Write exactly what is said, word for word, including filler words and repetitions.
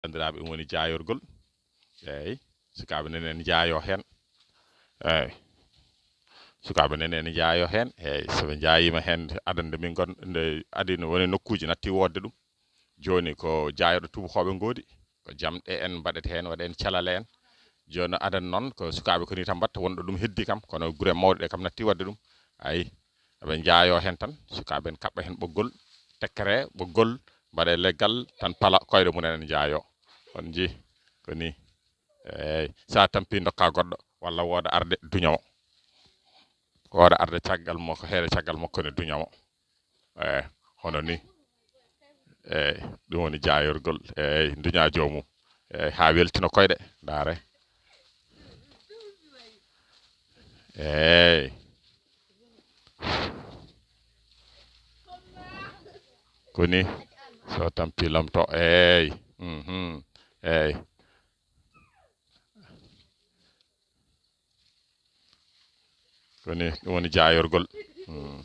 Banndiraaɓe, ɗum woni jaayorgol. Eeyi, sukaaɓe nene ene njaayoo heen. Eeyi, sukaaɓe nene ene njaayoo heen. Eeyi, so ɓe njaayiima heen, adannde min ngon-, nde adii no woni nokkuuji natti woodde ɗum. Jooni ko jaayooɓe tuubakooɓe ngoodi, ko jamɗe en mbaɗete heen, waɗa en calale en. Jooni adan noon ko sukaaɓe ko nii tan mbaɗta, wonɗo ɗum heddi kam, kono gure mawɗe ɗe kam natti waɗde ɗum. Ayi, eɓe njaayoo heen tan, sukaaɓe en kaɓɓa heen ɓoggol, tekkere ɓoggol, mbaɗa e leggal tan pala koyɗe mum en njaayoo. On njii, ko nii. Eeyi, so a tampii ndokkaa goɗɗo, walla wooda arde duña mo. Wooda arde caggal mo, ko heere caggal makko ne duña mo. Eeyi, hono nii. Eeyi, ɗum woni jaayorgol. Eeyi, duña joomum. Eeyi, haa weltino koyɗe. Ndaare. Eeyi. Ko nii, so tampii lomto. Eeyi. Mhm. Eeyi. Ko nii, ɗum woni jaayorgol. Mm.